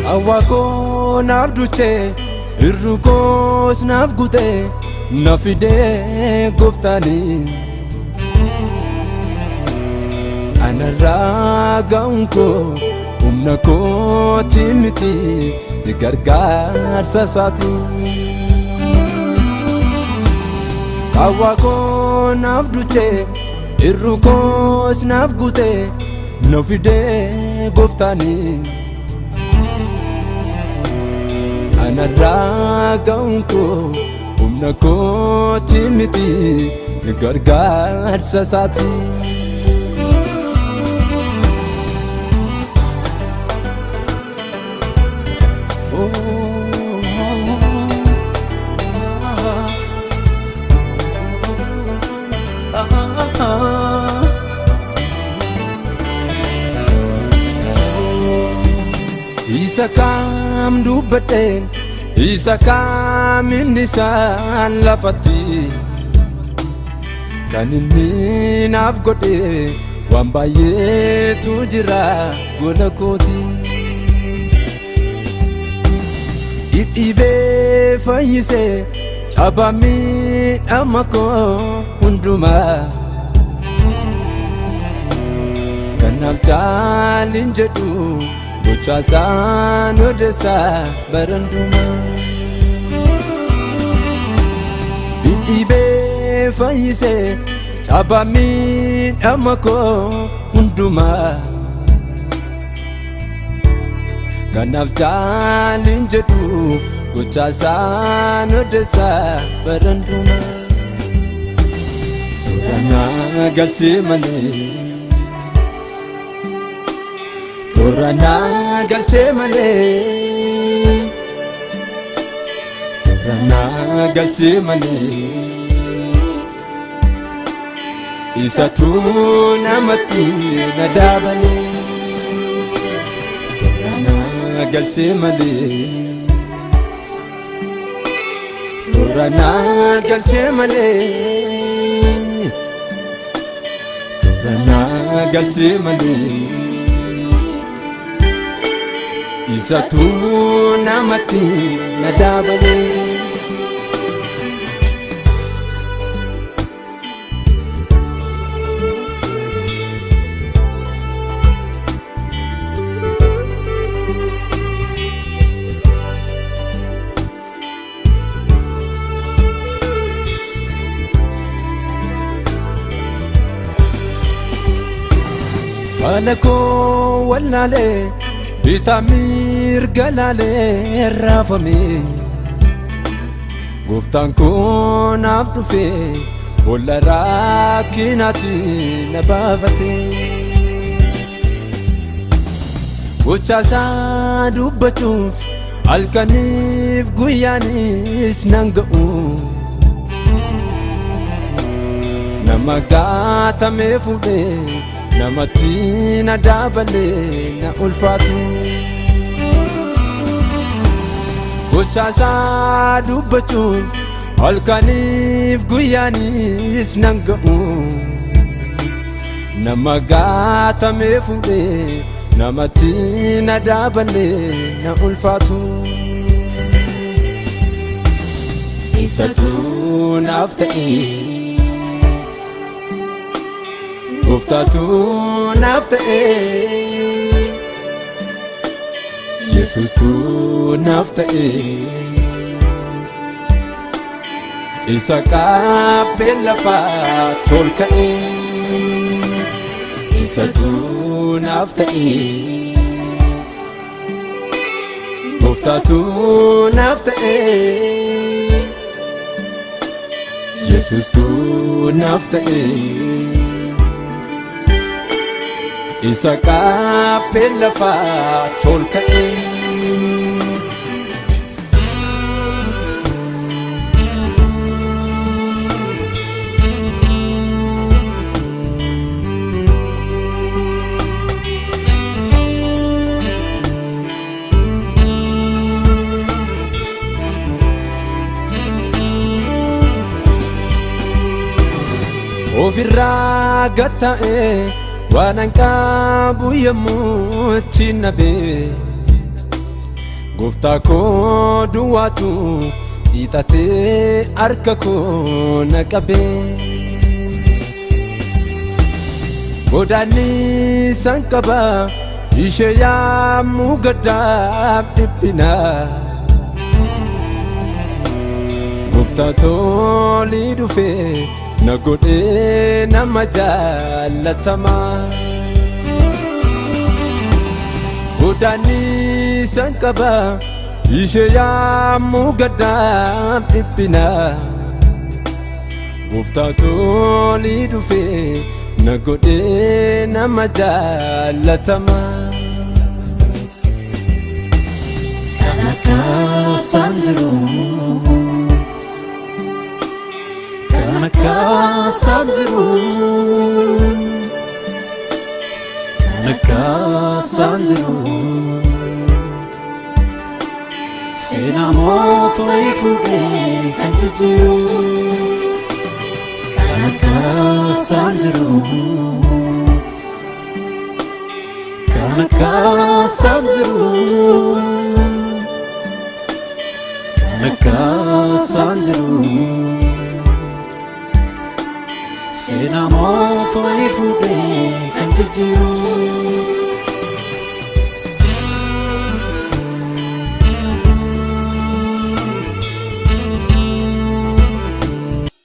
Hawwa koo naaf duchee, irru koos naaf gutee, na fidee gooftaanii. Anarraa ga'uun koo humna kooti miti, gargaarsa isaati. Hawwa koo naaf duchee, irru koos naaf gutee, na fidee gooftaanii. Anarraa ga'uun koo humna kooti miti, gargaarsa isaati. Isa kam dubbadheen, isa kam inni isaan lafatti, kan inni naaf godhe waan baay'eetu jira gola kooti. Dhibee fayyisee, cabaa miidhama koo hundumaa, kanaaf caalin jedhu gocha isaan odeessaa barandumaa. Dhibee fayyisee, cabaa miidhama koo hundumaa, kanaaf caalin jedhu gocha isaan odeessaa barandumaa. Toora galchee malee, toora galchee malee, toora galchee malee, isatu namatti na dabalee. Toora galchee malee, toora galchee malee, toora galchee malee, isatu namatti na dabalee. Faala koo wallaalee, bitaa mirga laalee raafame, gooftaan koo naaf dhufe, boolla rakkinaatti na baafate. Gocha isaa dubbachuuf halkaniif guyyaanis nan ga'u. Nama gaatamee fuudhee namatti na dabalee na ulfaatu. Gocha isaa dubbachuuf halkaniif guyyaanis nan ga'u. Nama gaatamee fuudhee namatti na dabalee na ulfaatu. Isatu naaf ta'e, gooftaatu naaf ta'e, Yesuustu naaf ta'e. Isa qabbee lafaa tol ka'e, isatu naaf ta'e, gooftaatu naaf ta'e, Yesuustu naaf ta'e. Isa qaaphee lafaa ol ka'e. Ofirraa gatta'e waan an qabu yommuu itti nabe, gooftaa koo duwwaatu hiixatee harka koo na qabe. Godaanni san qaba ishee yaamuu gaddaaf dhiphina. Gooftaa tolii dhufee na godhee nama jaalatamaa. Godaanni san qaba ishee yaamuu gaddaaf dhiphina. Gooftaa tolii dhufee na godhee nama jaalatamaa. Kan akka isaan jiru, kan akka isaan jiru, kan akka isaan jiru. Seenaa moofaa fuudhee kan jijjiiru, kan akka isaan jiru, kan akka isaan jiru, kan akka isaan jiru. Seenaa moofaa fuudhee kan jijjiiru.